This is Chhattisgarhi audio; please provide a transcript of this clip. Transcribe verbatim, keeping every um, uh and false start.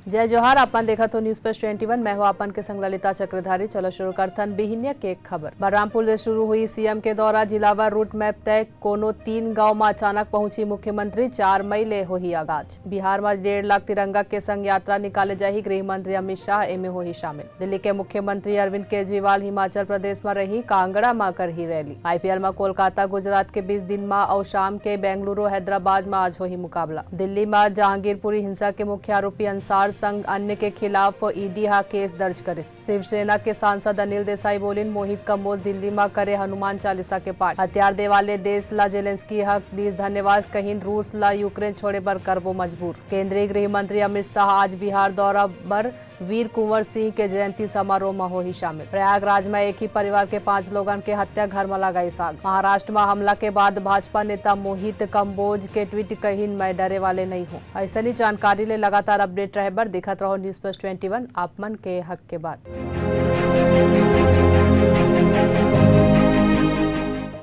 जय जोहार, आप मन देखत हो News Flash twenty one, मैं हूं आप मन के संग ललिता चक्रधारी। चलो शुरू करथन बिहिनिया के खबर। बलरामपुर ले शुरू हुई सीएम के दौरा, जिलावार रूट मैप तय, कोनो तीन गांव म अचानक पहुंची मुख्यमंत्री, चार मई ले होही आगाज। बिहार म डेढ़ लाख तिरंगा के संग यात्रा निकाले जाही, गृह मंत्री अमित शाह एमे होही शामिल। दिल्ली के मुख्यमंत्री अरविंद केजरीवाल हिमाचल प्रदेश म रही, कांगड़ा म करही रैली। आईपीएल म कोलकाता गुजरात के बीच दिन म अउ शाम के बेंगलुरु हैदराबाद म आज होही मुकाबला। दिल्ली म जहांगीरपुरी हिंसा के मुख्य आरोपी अंसार संग अन्य के खिलाफ ईडी ह केस दर्ज करिस। शिवसेना के सांसद अनिल देसाई बोलिन, मोहित कंबोज दिल्ली म करे हनुमान चालीसा के पाठ। हथियार देवाले देश ल जेलेंस्की ह दिस धन्यवाद, कहिन रूस ल यूक्रेन छोड़े बर करबो मजबूर। केंद्रीय गृह मंत्री अमित शाह आज बिहार दौरा बर वीर कुंवर सिंह के जयंती समारोह म होही शामिल। प्रयागराज म एक ही परिवार के पांच लोगन के हत्या, घर म लगाइस आग। महाराष्ट्र म हमला के बाद भाजपा नेता मोहित कंबोज के ट्वीट, कहिन मैं डरे वाले नहीं हूं। अइसनी जानकारी ले लगातार अपडेट रहे बर देखत रहो News Flash twenty one, आप मन के हक के बात।